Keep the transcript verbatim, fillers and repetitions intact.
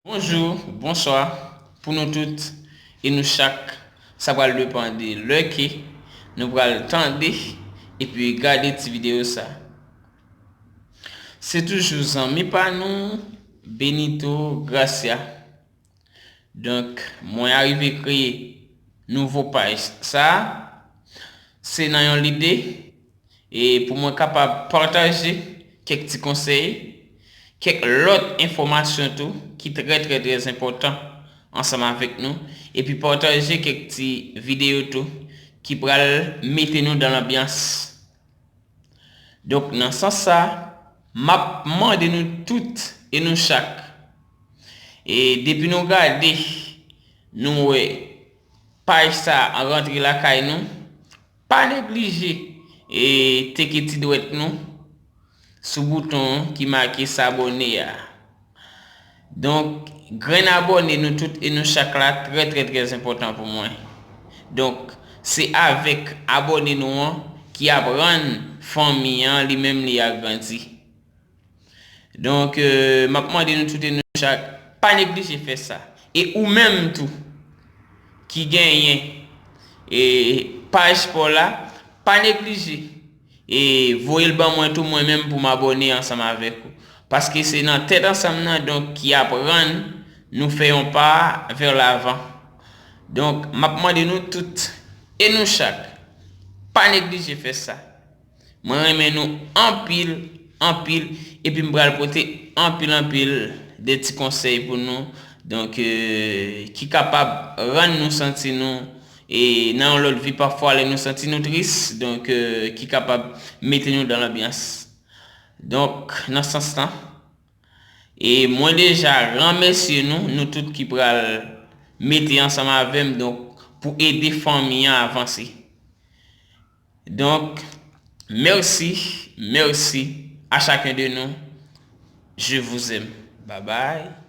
Bonjou, bonswa pou nou tout e nou chak. Sa pral depann de lè ke nou pral tande epi gade ti videyo sa. Se toujou zanmi pa nou, Benito Gracia. Donk, mwen arive kreye nouvo paj sa. Se nan yon lide e pou mwen kapab pataje kèk ti konsèy, kèk lòt enfòmasyon tou ki trè, trè, trè enpòtan ansanm avèk nou, epi pataje kèk ti videyo tou ki pral mete nou dan lanbyans. Donk, nan sans sa, m ap mande nou tout e nou chak, e depi nou gade, nou wè paj sa a rantre lakay nou, pa neglije e teke ti dwèt nou sou bouton ki make s'abonner a. Donk, grenn abòne nou tout e nou chak la trè, trè, trè enpòtan pou mwen. Donk, se avèk abòne nou an ki ap rann fanmi an li menm li a grandi. Donk, euh, m ap mande nou tout e nou chak, pa neglije fè sa. E ou menm tou, ki genyen e paj pa w la, pa neglije e voye l ban mwen tou, mwen menm, pou m abòne ansanm avèk ou. Paske se nan tèt ansanm nan, donk, ki ap rann nou fè yon pa vè lavan. Donk, m ap mande nou tout e nou chak, pa neglije fè sa. Mwen renmen nou anpil, anpil, epi m pral pote anpil, anpil de ti konsèy pou nou, donk, euh, ki kapab rann nou santi nou, e nan yon lòt vi, pafwa, lè nou santi nou tris, donk, euh, ki kapab mete nou dan lanbyans. Donk, nan sans lan, e mwen deja remèsye nou, nou tout ki pral mete ansanm avè m, donk, pou ede fanmi an avanse. Donc, merci, merci à chacun de nous. Je vous aime. Bye bye.